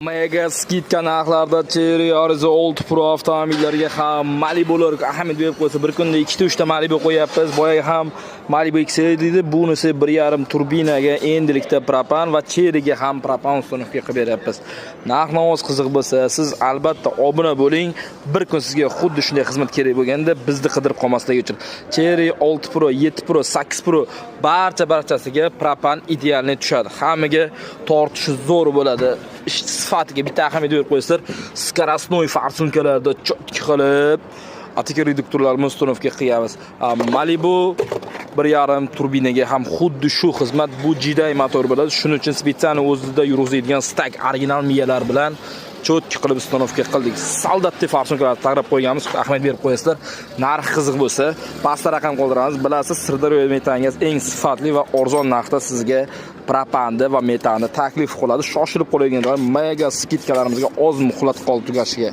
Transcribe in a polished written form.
Mega скидка narxlarda Chery Arrizo 6 Pro avtomobillariga ham Malibular ahamiyat berib qo'ysa, bir kunda ikkita, uchta Malibu qo'yapmiz. Boyagi ham Malibu XL deydi, bunisi 1,5 turbinaga endilikda propan va Cheryga ham propan установка qilib beryapmiz. Narx-navoz qiziq bo'lsa, siz albatta obuna bo'ling. Bir kun sizga xuddi shunday xizmat kerak bo'lganda bizni qidirib qolmasligi uchun. Chery 6 Pro, 7 Pro, 8 Pro barcha barchasiga propan идеальный tushadi. Hammaga tortishi zo'r bo'ladi. Ish sifatiga bitta ahamiyat berib qo'ysizlar. Скоростной форсунка larda чётко qilib ATK reduktorlarni установка qilyapmiz. Malibu 1,5 turbinaga ham xuddi shu xizmat, bu GDI motor bo'ladi. Shuning uchun специально o'zida yurg'izadigan стак original miyalar bilan чётко qilib установка qildik. Солдатный форсунка lar taqrab qo'yganmiz. Ahamiyat berib qo'yasizlar. Narx qiziq bo'lsa, pastda raqam qoldiramiz. Bilasiz, Sirdaryo metangaz eng sifatli va arzon narxda sizga propandi va metanni taklif qiladi. Shoshilib qo'yadiganlar, mega скидка larimizga oz muhlat qoldi tugashiga.